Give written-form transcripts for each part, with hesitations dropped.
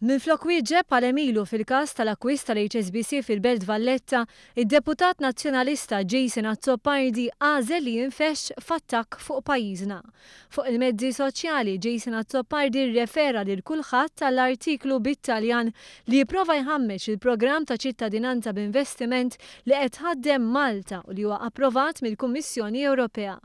Minflok wieġeb għal għemilu fil-każ tal-akkwist tal-HSBC fil-Belt Valletta, id-deputat Nazzjonalista Jason Azzopardi għażel li jinfexx f'attakk fuq pajjiżna. Fuq il-mezzi soċjali, Jason Azzopardi rrefera lil kulħadd għall-artiklu bit-Taljan li jipprova jħammeġ il-programm ta' ċittadinanza b'investiment li qed tħaddem Malta u li huwa approvat mill-Kummissjoni Ewropea.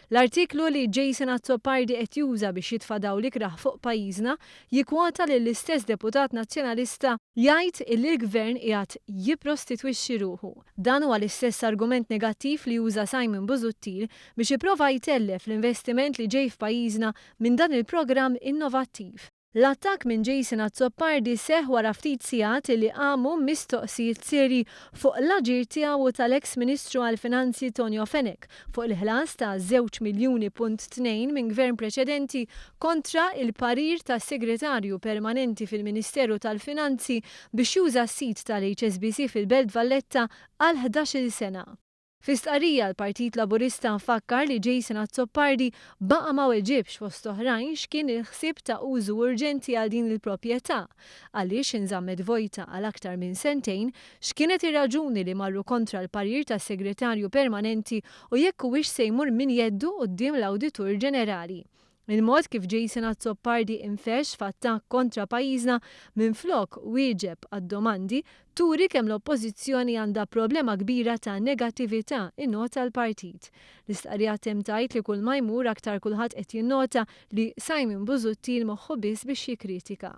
L-artiklu li Jason Azzopardi qed juża biex jitfa' dawl ikrah fuq pajjiżna jikkwota lill-istess deputat Nazzjonalista jgħid illi l-Gvern qiegħed jipprostitwixxi ruħu. Dan huwa l-istess argument negattiv li uża Simon Busuttil biex jipprova jtellef l-investiment li ġej f'pajjiżna minn dan il-programm innovattiv. L-attakk minn Jason Azzopardi seħħ wara ftit sigħat li qamu mistoqsijiet serji fuq l-aġir tiegħu u tal-eks Ministru għall-Finanzi Tonio Fenech fuq il-ħlas ta' 2.2 miljuni minn gvern preċedenti kontra il-parir tas-Segretarju Permanenti fil-Ministeru tal-Finanzi biex juża s-sit tal-HSBC fil-Belt Valletta għal 11-il sena. Fi stqarrija, l-Partit Laburista fakkar li Jason Azzopardi baqa' ma weġibx, fost oħrajn, x'kien il-ħsieb ta' użu urġenti għal din il-proprjetà, għaliex inżammet vojta għal aktar minn sentejn, x'kienet ir-raġuni li marru kontra l-parir tas-Segretarju Permanenti u jekk huwiex se jmur minn jeddu quddiem l-Awditur Ġenerali. Il-mod kif Jason Azzopardi infexx f'attakk kontra pajjiżna minflok wieġeb għad-domandi turi kemm l-Oppożizzjoni għandha problema kbira ta' negattività, innota l-partit. L-istqarrija temm tgħid li kull ma jmur aktar kulħadd qed jinnota li Simon Busuttil moħħu biss biex jikkritika.